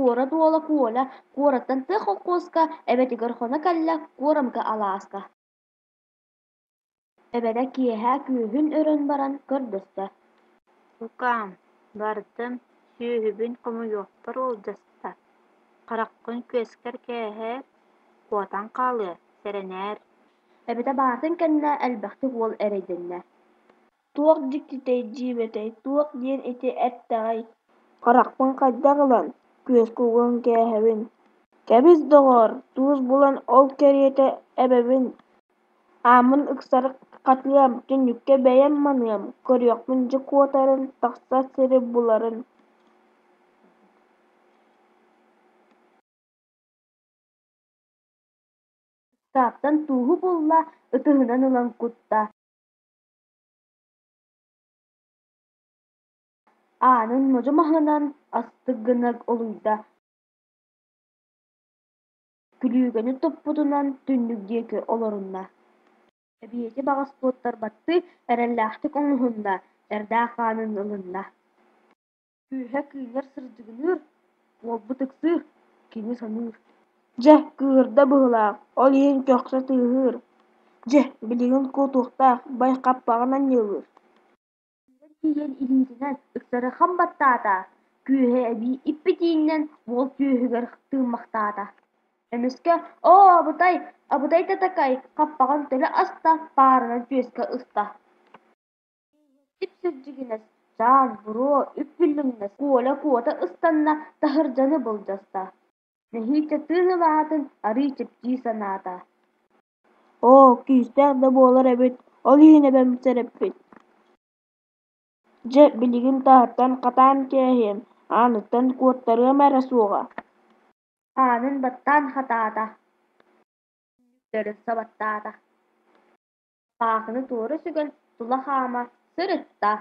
Куорат уола Коля куораттан тыа холкуоска эбэтигэр хоно кэллэ Куорамка алааска. Эбэтэ киэһэ күөһүн өрөн баран көрдөстө: «Лукаам, бардым, сүөһүбүн хомуйуохпар уолдьаста, хараххын күөскэр кээһээр, куотан хаалыа, сэрэнээр» Эбэтэ баартын кэннэ элбэхтик уол эрэйдэннэ. Туох дьиктитэй, дьиибэтэй, туох диэн ити эттэҕэй, харахпын хайдах ылан, күөскэ уган кээһэбин Кэбис, доҕоор, туус булан ол кэриэтэ эбэбин, ааммын ыксары хатыам, түннүккэ бэйэм маныам, көрүөхпүн дьэ куотарын, тахсар сири буларын Ыскааптан тууһу булла, ытыһынан ылан кутта, аанын модьу маһынан астык гына олуйда, күлүүгэни туппутунан түннүк диэки олорунна. Эбиэти баҕас куоттарбаттыы эрэллээхтик оҥоһунна, эрдээх хаанын ылынна. Күүһэ кыынньар сырдьыгыныыр, уолбут ыксыыр, кини саныыр: Дьэ, кыыһырда быһыылаах, ол иһин көхсө тыаһыыр, дьэ, билигин куотуохтаах, бай хаппаҕын анньыалыыр Сүүрэн тиийэн илиитинэн ыксары хам баттаата, күүһэ эбии иппитиинэн уол түөһүгэр тыыммахтаата. Эмискэ «Оо, абытай, абытай да такай, хаппаҕын төлө аста, паарынан түөскэ ыста» Сип-сирдьигинэс, чаан, буруо, үп-бүллүҥнэс Коля куота ыстанна, таһырдьаны былдьаста. Нэһииччэ тыын ылаатын арыый чэпчии санаата. Оо, күүстээх да буолар эбит, ол иһин эбэм сэрэппит Дьэ, билигин таһыттан хатаан кээһиэм, ааныттан куоттарыам эрэ суоҕа Аанын баттаан хатаата, түннүктэрин сабаттаата. Паахыны туора сүгэн тула хаама сырытта.